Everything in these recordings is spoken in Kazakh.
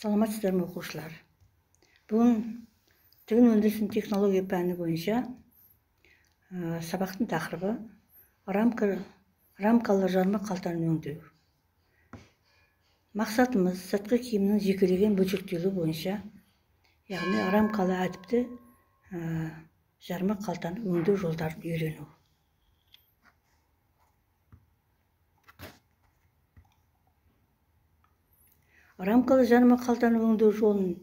Саламатсыздар ма, оқушылар? Бүгін тігін өндірісінің технология пәні бойынша сабақтың тақырыбы рамкалы жарма қалтаны өңдеу. Мақсатымыз сыртқы киімнің жекелеген бөлшектелуі бойынша, яғни рамкалы әдіпті жарма қалтаны өңдеу жолдарын үйрену. Рамкалы жарма қалтаны өңдеу жолын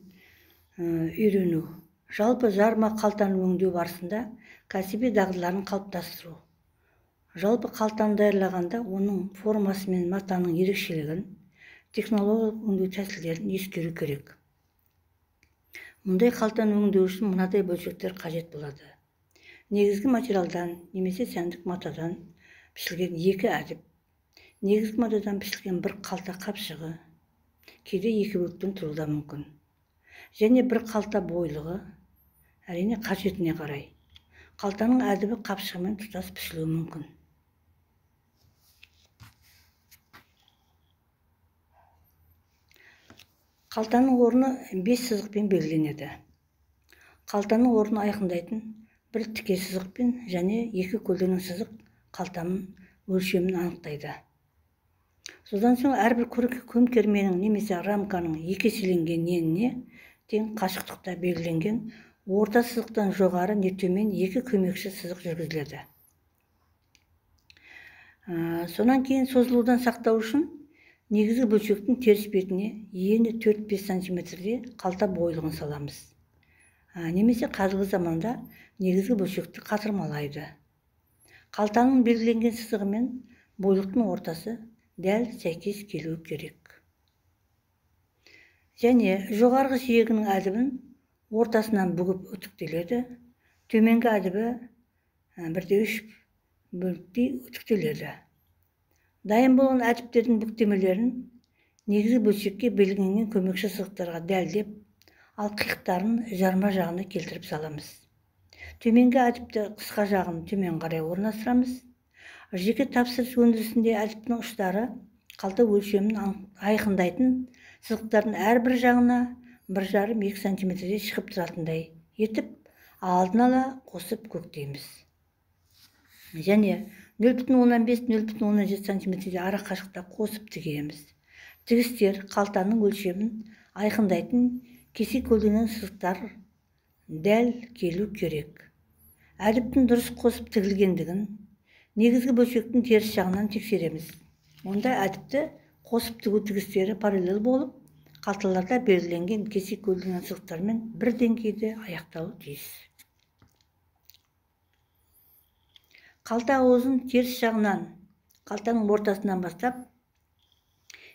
үйрену. Жалпы жарма қалтаны өңдеу барысында кәсіби дағдыларын қалыптастыру. Жалпы қалтаны даярлағанда оның формасы мен матаның ерекшелігін, технологиялық өңдеу тәсілдерін ескеру керек. Мұндай қалтаны өңдеу үшін мынадай бөлшектер қажет болады. Негізгі материалдан немесе сәндік матадан пішілген екі әдіп, негізгі матадан пішілген бір қалта қапшығы, кейде екі бөліктен тұруы да мүмкін. Және бір қалта бойлығы, әрине қажетіне қарай. Қалтаның әдібі қапшығымен тұтас пішілуі мүмкін. Қалтаның орны 5 сызықпен белгіленеді. Қалтаның орнын айқындайтын бір тіке сызықпен және екі көлденең сызық қалтаның өлшемін анықтайды. Содан соң әрбір көмкерменің немесе рамканың екі еселенген еніне тең қашықтықта белгіленген орта сызықтан жоғары не төмен екі көмекші сызық жүргізіледі. Сонан кейін созылудан сақтау үшін негізгі бөлшектің теріс бетіне ені 4-5 сантиметрде қалта бойлығын саламыз. Немесе қазіргі заманда негізгі бөлшекті қатырмалайды. Қалтаның белгіленген сызығы мен бойлықтың ортасы дәл сәйкес келуі керек. Және жоғарғы жиегінің әдібін ортасынан бүгіп үтіктеледі, төменгі әдібі 1,3 бөліктей үтіктеледі. Дайын болған әдіптердің бүктемелерін негізгі бөлшекке белгіленген көмекші сызықтарға дәлдеп, ал қиықтарын жарма жағына келтіріп саламыз. Төменгі әдіпті қысқа жағын төмен қарай орналастырамыз. Жеке тапсырыс өндірісінде әдіптің ұштары қалта өлшемін айқындайтын сызықтардың әрбір жағына 1,5-2 сантиметрде шығып тұратындай етіп, алдын ала қосып көктейміз. Және 0,5-0,7 сантиметрде ара қашықта қосып тігеміз. Тігістер қалтаның өлшемін айқындайтын кесе көлденең сызықтар дәл келу керек. Әдіптің дұрыс қосып тігілгендігін негізгі бөлшектің теріс жағынан тексереміз. Онда әдіпті қосып тігу тігістері параллель болып, қалталарда белгіленген кесе көлденең сызықтармен бір деңгейде аяқталуы тиіс. Қалта аузын теріс жағынан, қалтаның ортасынан бастап,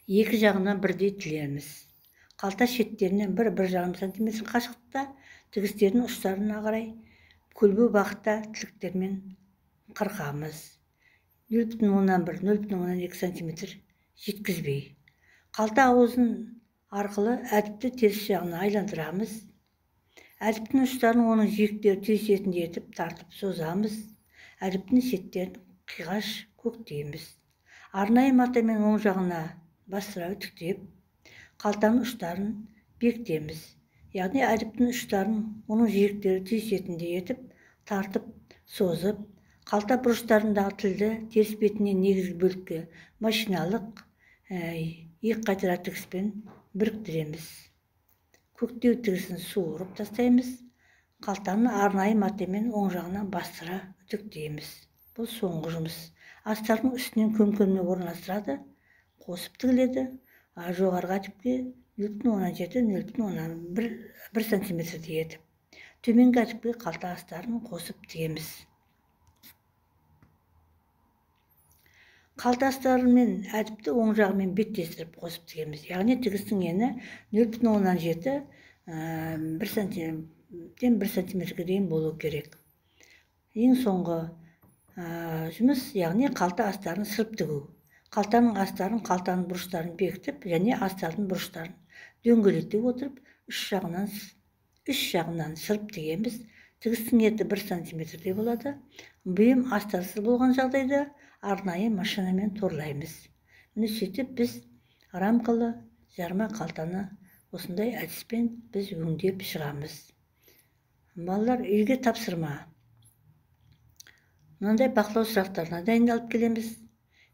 екі жағынан бірдей тілеміз. Қалта шеттерінен 1-1,5 сантиметр қашықтықта тігістердің ұштарына қарай көлбеу бағытта тіліктермен қырқамыз. 0,1-0,2 сантиметр жеткізбей. Қалта аузын арқылы әдіпті теріс жағына айландырамыз. Әдіптің ұштарын оның жиектері түйісетіндей етіп тартып созамыз. Әдіптің шеттерін қиғаш көктейміз. Арнайы матамен оң жағына бастыра үтіктеп, қалтаның ұштарын бекітеміз. Яғни әдіптің ұштарын оның жиектері түйісетіндей етіп тартып созып, қалта бұрыштарындағы тілді теріс бетінен негізгі бөлікке машиналық екі қайтара тігіспен біріктіреміз. Көктеу тігісін суырып тастаймыз. Қалтаны арнайы матамен оң жағынан бастыра үтіктейміз. Бұл соңғы жұмыс. Астардың үстінен көмкерме орналастырады, қосып тігіледі. Жоғарғы әдіпке 0,7-0,1 сантиметрдей етіп. Төменгі әдіпке қалта астарын қосып тігеміз. Қалта астары мен әдіпті оң жағымен беттестіріп қосып тігеміз. Яғни тігістің ені 0,7 1 сантиметрге дейін болу керек. Ең соңғы жұмыс, яғни қалта астарын сырып тігу. Қалтаның астарын, қалтаның бұрыштарын бекітіп, және астардың бұрыштарын дөңгелете отырып, үш жағынан сырып тігеміз. Тігістің еті 1 сантиметрдей болады. Бұйым астарсыз болған жағдайда арнайы машинамен торлаймыз. Міне сөйтіп біз рамкалы жарма қалтаны Осындай әдіспен біз өңдеп шығамыз. Балалар, үйге тапсырма. Мынандай бақылау сұрақтарына дайындалып келеміз.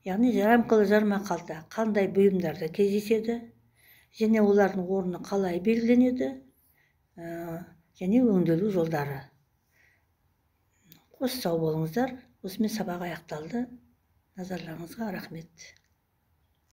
Яғни рамкалы жарма қалта қандай бұйымдарда кездеседі және олардың орны қалай белгіленеді, және өңделу жолдары. Қош, сау болыңыздар. Осымен сабақ аяқталды. Назарларыңызға рахмет.